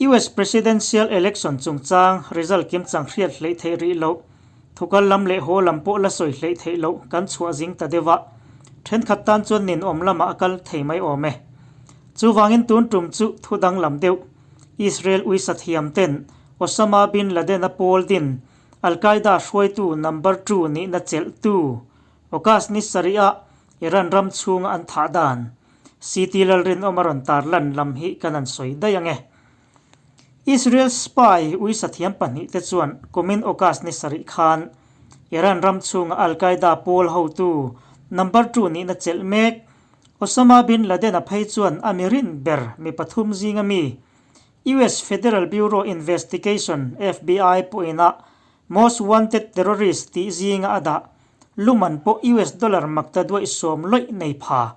US Presidential Election chungchang result kimchang hriat hleih theih rih loh, thukal lam leh haw lam pawh la sawi hleih theih loh kan chhuah zing ta deuh a, thenkhat tan chuan ninawm lamah a kal thei mai awm e. Chuvangin tun tum chu thu danglam deuh, Israel uisa thiam ten Osama bin Laden-a pawl din Al-Qaeda hruaitu number two nihna chelhtu August ni sarih-ah Iran ram chhunga an thah dan CT Lalrinawma rawn tar lan lam hi kan han sawi daih ang e. Israel spy uisa thiam pahnihte chuan kumin August ni sarih khan Iran ram chhunga Al-Qaeda pawl hotu number two nihna chelh mek Osama bin Laden-a phei chuan a mi rin ber mi pathum zinga mi US Federal Bureau Investigation, FBI, pawhin-a Most Wanted Terrorist tih zinga a dah luman pawh US dollar makta duaih sawm lawih nei pha.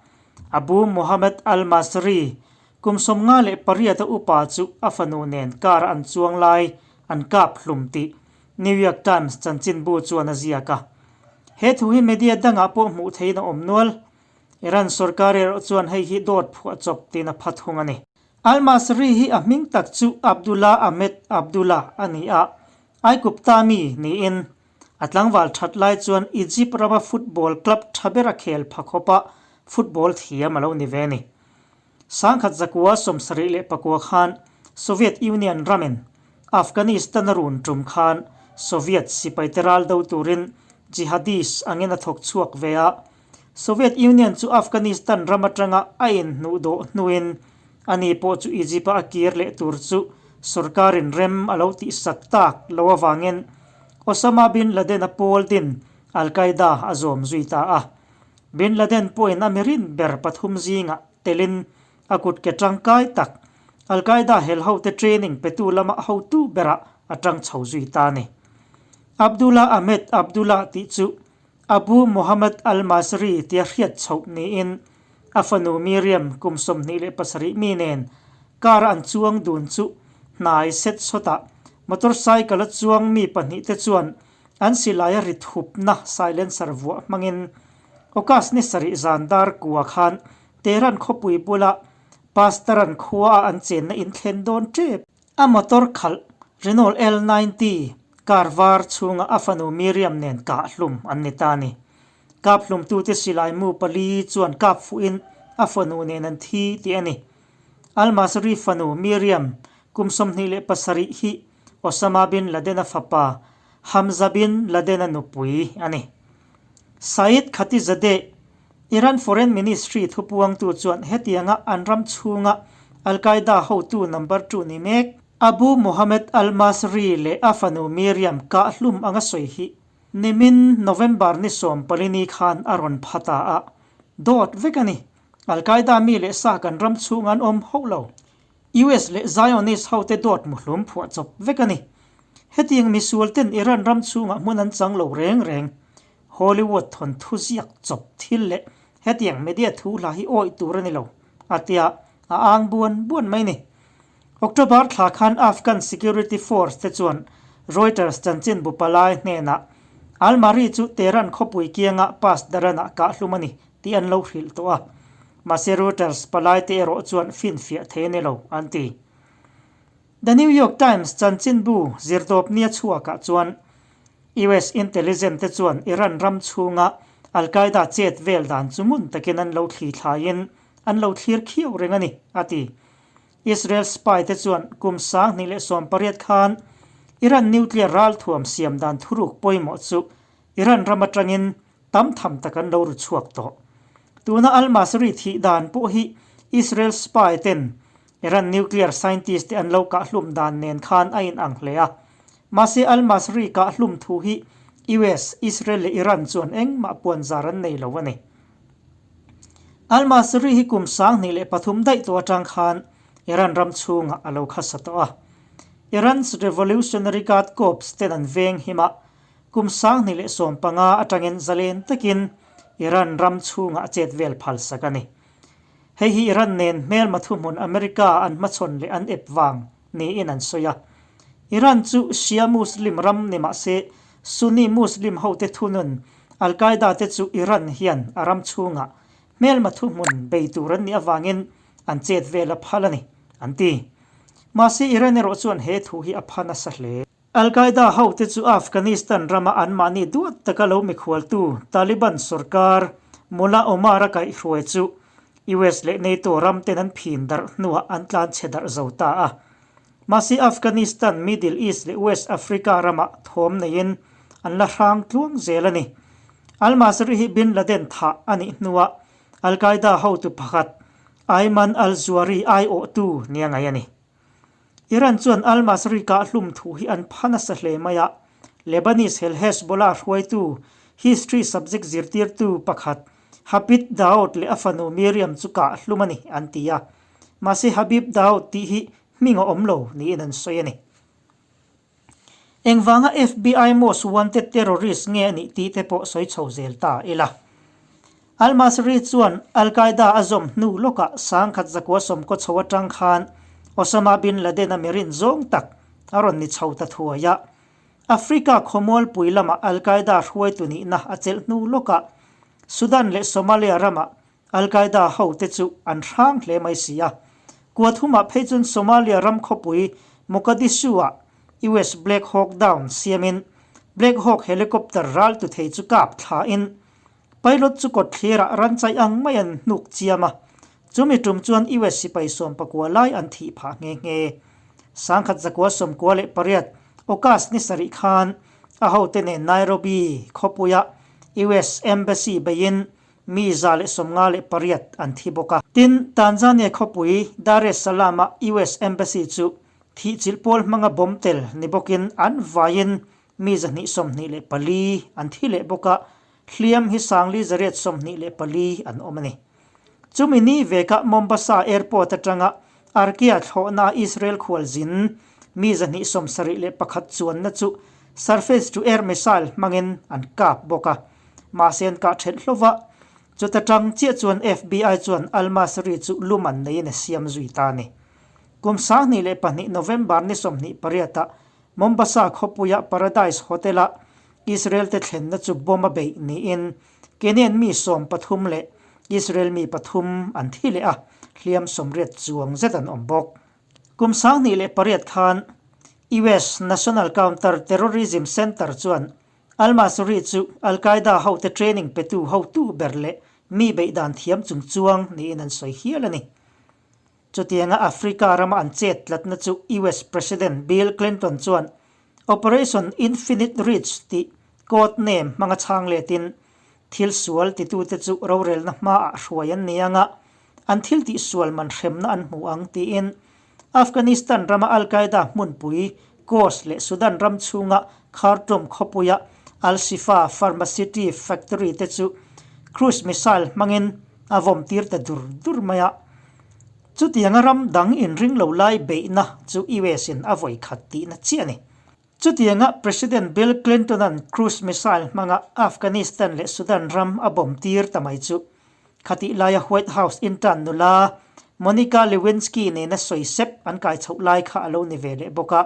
Abu Mohammed al-Masri, kum 58 a upa chu a fanu nen car an chuang lai an kap hlum tih New York Times chanchinbu chuan a ziak a. He thu hi media dangah pawh hmuh theihin a awm nual. Iran sorkar erawh chuan hei hi dawt phuah chawp tiin a pha thung a ni. Al-Masri hi a hming tak chu Abdullah Ahmed Abdullah a ni a, Aigupta mi niin a tlangval that lai chuan Egypt rama football club tha bera khel pha khawpa football thiam a lo ni ve a ni. Sangkhat zakua 74 khan Soviet Union ramin Afghanistan a run tum khan Soviet sipaite ral do turin jihadist angin a thawk chhuak ve a, Soviet Union chu Afghanistan ram atanga a inhnuhdawh hnuin ani pawh chu Egypt-a a kir leh tur chu sorkarin rem a lo tihsak tak lo avangin Osama bin Laden-a pawl din Al-Qaeda a zawm zui ta a. Bin Laden pawhin a mirin ber pathum zingah telin a kut ke tangkai tak Al-Qaeda hel hote training petu lama hotu berah a tang chho zui ta a ni. Abdullah Ahmed Abdullah tih chu Abu Mohammed al-Masri tia hriat chhoh niin a fanu Miriam kum 27 mi nen car an chuang dun chu hnai set sawtah motorcycle a chuang mi pahnih te chuan an silai a ri thupna silencer vuah hmangin August ni sarih zan dar kua khan Tehran khawpui bula Pastaran khua a an chenna in thlen dawn tep. A motor khalh Renault L90 car var chhunga a fanu Miriam nen kah hlum an ni ta a ni. Kap hlumtute silai mu pali chuan kap fuhin a fanu nen an thi tih a ni. Al-Masri fanu Miriam kum 27 hi Osama bin Laden-a fapa Hamza bin Laden-a nupui a ni. Saeed Khatibzadeh, Iran Foreign Ministry thupuangtu chuan hetianga an ram chhunga Al-Qaeda hotu number two ni mek, Abu Mohammed al-Masri leh a fanu Miriam kah hlum anga sawi hi nimin November ni 14 khan a rawn pha ta a, dawt vek a ni. Al-Qaeda mi leh sa kan ram chhunga an awm hauh lo. US leh Zionist hote dawt muhlum phuah chawp vek a ni. Hetiang misual ten Iran ram chhungah hmun an chang lo reng reng. Hollywood thawnthu ziak chawp thil leh hetiang media thu hla hi awih tur a ni lo, a tia a ang buan buan mai ni. October thla khan Afghan security force te chuan Reuters chanchinbu palai hnenah Al-Mari chu Tehran khawpui kianga Pasdaran-ah kah hlum a ni tih an lo hrilh tawh a, mahse Reuters palai te erawh chuan finfiah thei a ni lo, an ti. The New York Times chanchinbu zirtawpnia chhuakah chuan US intelligence te chuan Iran ram chhunga Al-Qaeda chet vel dan chu ngun takin an lo thli thlaiin an lo thlir khiau reng a ni, a ti. Israel spy te chuan kum 2018 khan Iran nuclear ralthuam siam dan thuruk pawimawh chu Iran ram atangin tam tham tak an lo ru chhuak tawh. Tuna Al-Masri thih dan pawh hi Israel spy ten Iran nuclear scientist te an lo kah hlum dan nen khan a inang hle a. Mahse Al-Masri kah hlum thu hi US, Israel leh Iran chuan engmah puanzar an nei lo a ni. Al-Masri hi kum 2003 daih tawh atang khan Iran ram chhungah a lo khasa tawh a. Iran's Revolutionary Guard Corps ten an veng him a, Kum 2015 atangin zalen takin Iran ram chhungah a chet vel phal sak a ni. Hei hi Iran nen hmelma thuhmun America an hmachhawn leh an ep vang niin an sawi a. Iran chu Shia Muslim ram ni mah se Sunni Muslim hote thunun Al-Qaeda te chu Iran hian a ram chhungah hmelma thuhmun bei tur an nih avangin an chet vel a phal a ni, an ti. Mahse Iran erawh chuan he thu hi a pha nasa hle. Al-Qaeda hote chu Afghanistan rama anmahni duat taka lo mikhualtu Taliban sorkar Mullah Omar-a kaihhruai chu US leh NATO ramten an phin darh hnuah an tlanchhe darh zo ta a. Mahse Afghanistan, Middle East leh West Africa ramah thawm neiin an la hrang tluang zel a ni. Al-Masri hi Bin Laden thah a nih hnuah Al-Qaeda hotu pakhat Ayman al-Zawahiri aiawhtu nia ngaih a ni. Iran chuan Al-Masri kahhlum thu hi an pha nasa hle mai a, Lebanese hel Hezbollah hruaitu, history subject zirtirtu pakhat Habib Daoud leh a fanu Miriam chu kahhlum a ni an ti a. Mahse Habib Daoud tih hi hming a awm lo niin an sawi a ni. Engvanga FBI Most Wanted Terrorist nge a nih tih te pawh sawi chho zel ta ila. Al-Masri chuan Al-Qaeda a zawm hnu lawkah sangkhat zakua sawmkaw chho atang khan Osama bin Laden-a mirin zawng tak a rawn ni chho ta thuai a. Africa khawmualpui lama Al-Qaeda hruaitu nihna a chelh hnu lawkah Sudan leh Somalia ramah Al-Qaeda hote chu an hrang hle mai si a. Kua thumah phei chuan Somalia ram khawpui Mogadishu-ah US Black Hawk Down siamin Black Hawk helicopter ral tu thei chu kap thlain pilot chu kawt thlirah ran chai ang mai an hnuk chiam a. Chumi tum chuan US sipai sawmpakua lai an thih phah nghe nghe. Sangkhat zakua 98 August ni sarih khan a hote nen Nairobi khawpuia US Embassy beiin Mi 158 an thi bawk a. Tin, Tanzania khawpui Dar es Salaam-a US Embassy chu thihchilh pawl hmanga bawm tel ni bawkin an vaiin mi 224 an thi leh bawk a, hliam hi 4,824 an awm a ni. Chumi ni vekah Mombasa Airport atanga Arkia thlawhnaa Israel khualzin mi 271 chuanna chu surface-to-air missile hmangin an kap bawk a. Mahse an kah ṭhelh hlova, chuta ṭang chiah chuan FBI chuan Al-Masri chu lum an neiin a siam zui ta a ni. Kum 2002 November ni 28 ah Mombasa khawpuia Paradise Hotel-a Israel te thlenna chu bomb a beih niin Kenyan mi 13 leh Israel mi pathum an thi leh a, hliam 80 chuang zet an awm bawk. Kum 2008 khan US National Counter Terrorism Center chuan Al-Masri chu Al-Qaeda hote training petu hotu ber leh mi beihdan thiam chungchuang niin an sawi hial a ni. Chutianga Africa rama an chet tlatna chu US President Bill Clinton chuan Operation Infinite Reach tih code name hmanga chhang letin thil sual titute chu rorelna hmaah hruai an ni anga an thil tih sual man hremna an hmu ang tiin Afghanistan rama Al-Qaeda hmunpui Khost leh Sudan ram chhunga Khartoum khawpuia Al-Shifa Pharmacity Factory te chu cruise missile hmangin a vawm tir ta dur dur mai a. Chutianga ram dang inring lo lai beihna chu US in a vawi khat tihna chiah a ni. Chutianga President Bill Clinton-a'n cruise missile hmanga Afghanistan leh Sudan ram a bawm tir ta mai chu khatih laia White House intan nula Monica Lewinsky nena sawi sep an kai chhoh lai kha a lo ni ve leh bawk a.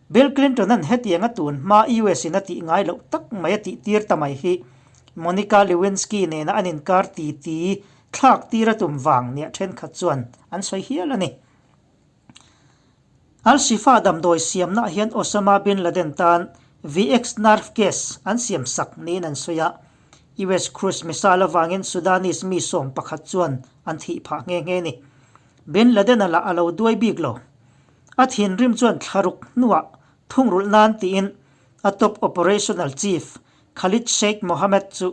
Bill Clinton-a'n hetianga tun hma US in a tih ngai loh tak mai a tih tir ta mai hi Monica Lewinsky nena an inkar titi thlak tir a tum vang nia thenkhat chuan an sawi hial a ni. Al-Shifa damdawi siamnaah hian Osama bin Laden tan VX nerve gas an siam sak niin an sawi a, US cruise missile avangin Sudanese mi 11 chuan an thih phah nghe nghe a ni. Bin Laden-a lah a lo duai bik lo. A thinrim chuan thlaruk hnuah thungrulh nan tiin a top operational chief Khalid Sheikh Mohammed chu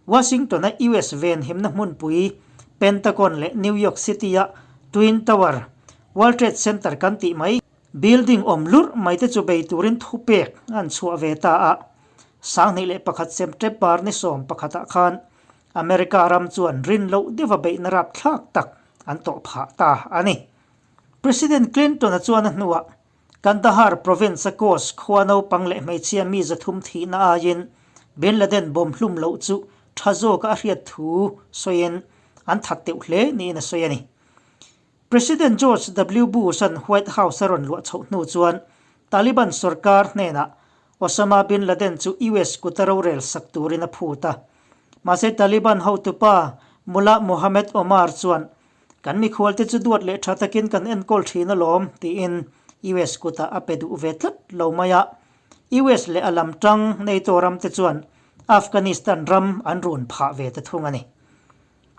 Washington-a US venhimna hmunpui Pentagon leh New York City-a Twin Tower, World Trade Center kan tih mai, building awm lurh mai te chu bei turin thupek an chhuah ve ta a. 2001 September ni 11 khan America ram chuan rin loh deuha beihna rapthlak tak an tawh phah ta a ni. President Clinton-a chuan a hnuah Kandahar province-a Khost khua naupang leh hmeichhia mi 300 thihna aiin Bin Laden bawm hlum loh chu tha zawka a hriat thu sawiin an that teuh hle niin a sawi a ni. President George W. Bush-a'n White House a rawn luah chhoh hnu chuan Taliban sorkar hnenah Osama bin Laden chu US kuta rorel sak turin a phut a. Mahse Taliban hotupa Mullah Mohammed Omar chuan. Kan mikhualte chu duat leh tha takin kan enkawl thin alawm, tiin US kutah a pe duh ve tlat lo mai a. US leh a lam tang NATO ramte chuan Afghanistan ram an run phah ve ta thung a ni.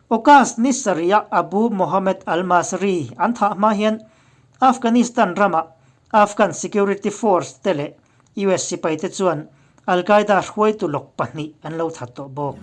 August ni sarihah Abu Mohammed al-Masri an thah hma hian Afghanistan ramah Afghan Security Force te leh US sipaite chuan Al-Qaeda hruaitu lawk pahnih an lo that tawh bawk.